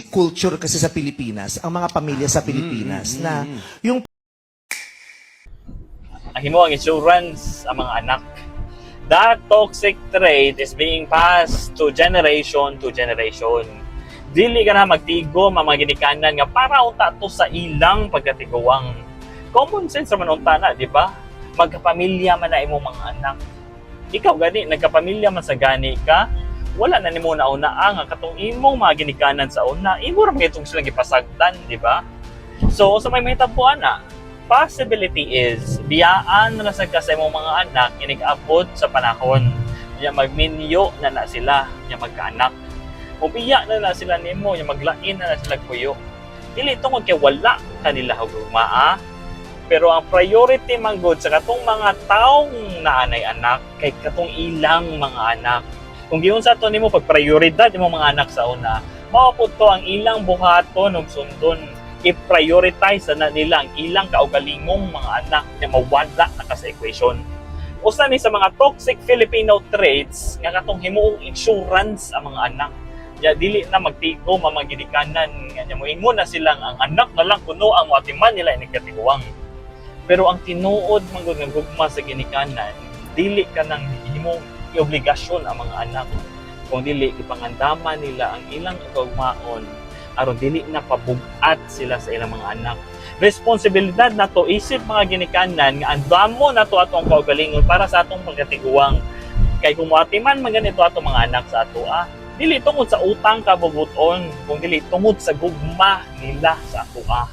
Culture kasi sa Pilipinas, ang mga pamilya sa Pilipinas na yung Ang himuang insurance ang mga anak. That toxic trait is being passed to generation to generation. Dili ka na magtigom ang mga ginikanan nga para unta to sa ilang pagkatiguang. Common sense naman unta na, di ba? Magkapamilya man na imong mga anak. Ikaw gani, nagkapamilya man sa gani ka, wala na nimo nauna ang katong imong mga ginikanan sa una, imo ra man itong silang gipasagdan, di ba? So, sa may mahitabo ana, possibility is biyaan na sa ka sa imong mga anak inig-abot sa panahon nya magminyo na na sila, nya magkaanak, mubiya na na sila nimo, nya maglain na na sila kuyo. Dili tungod kay wala kanila hugmaa, pero ang priority man gud sa katong mga taong naanay anak kay katong ilang mga anak. Kung giunsa to nimo pag prioridad imong mga anak sa una, mao pud to ang ilang buhaton ug sundon. I-prioritize na nila ang ilang kaugalingong mga anak na mawala na ka sa equation. Usa ni sa mga toxic Filipino traits nga katong himuong insurance ang mga anak. Ya dili na magtigom ang mga ginikanan nga nya moingon na silang ang anak na lang kuno ang moatiman nila inig katiguang. Pero ang tinuod man gud nga gugma sa ginikanan, dili ka nang himong iobligasyon ang mga anak. Kung dili ipangandaman nila ang ilang kaugmaon aron dili na pabug-at sila sa ilang mga anak. Responsibilidad nato isip mga ginikanan nga andamo nato atong kaugalingon para sa atong pagkatiguang. Kay kung moatiman man ganito atong mga anak sa ato ah, dili tungod sa utang kabubuton, kung dili tungod sa gugma nila sa ato ah.